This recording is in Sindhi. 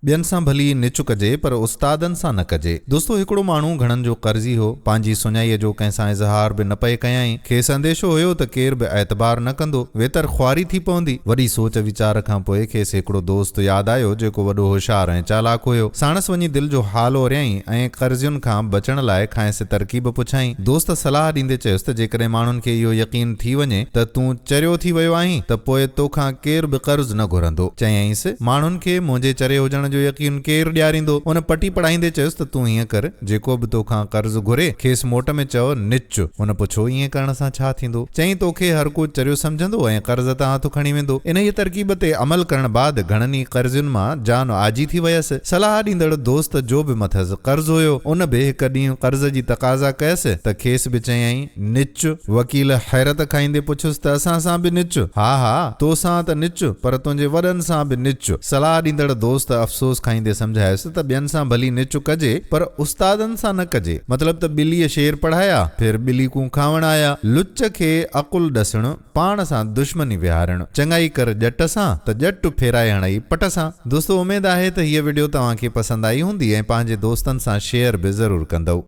ٻين سان ڀلي نچ ڪجي پر استادن سان نه ڪجي. دوستو هڪڙو ماڻهو گهڻن جو قرضي هو. پنهنجي سڃائيء جو ڪنهن سان اظهار به نه پئي ڪيائين. کيس انديشو هيو ته ڪير به اعتبار نه ڪندو. ويتر خواري ٿي پوندي. وڏي سوچ ويچار کان پوء کيس هڪڙو دوست ياد آيو جيڪو وڏو هوشيار ۽ چالاڪ هيو. ساڻس وڃي دل جو حال اوريائين ۽ قرضين کان بچڻ لاء کانئس ترڪيب پڇيائين. دوست صلاح ڏيندي چيس ته جيڪڏهن ماڻهن کي اهو يقين ٿي وڃي ته تون چريو ٿي ويو آهين ته پوء توکان ڪير به قرض نه گهرندو. چيائينس، ماڻهن کي منهنجي چري هجڻ جو يقين ڪير ڏياريندو؟ ان پٽي پڙهائيندي چيس ته تون هيئن ڪر، جيڪو به توکان قرض گهري، کيس موٽ ۾ چئو، نچ. هن پڇيو، ائين ڪرڻ سان ڇا ٿيندو؟ چيائين، توکي هر ڪو چريو سمجهندو ۽ قرض تان هٿ کڻي ويندو. انهيء ترڪيب تي عمل ڪرڻ بعد گهڻن ئي قرضين مان جان آجي ٿي ويس. صلاح ڏيندڙ دوست جو به مٿس قرض هيو، ان به هڪ ڏينهن قرض جي تقاضا ڪيس ته کيس به چيائين، نچ. وڪيل حيرت کائيندي پڇيس ته اسان سان به نچ؟ ها ها، تو سان ته نچ، پر تنهنجي وڏن سان به نچ. صلاح ڏيندڙ دوست افسوس کائيندي سمجهايس ته ٻين سان ڀلي نچ ڪجي، پر استادن سان نه ڪجي. مطلب ته ٻليء شير پڙهايا، ڦر ٻلي ڪون کاوڻ آيا. لچ کي عقل ڏسڻ، پاڻ سان دشمني ويهارڻ. چڱائي ڪر ڄٽ سان، ته ڄٽ ڦيرائي هڻئي پٽ سان. دوستو اميد آهي ته هيء وڊيو توهان کي پسند آئي هوندي ۽ پنهنجي دوستن سان شيئر به ضرور ڪندؤ.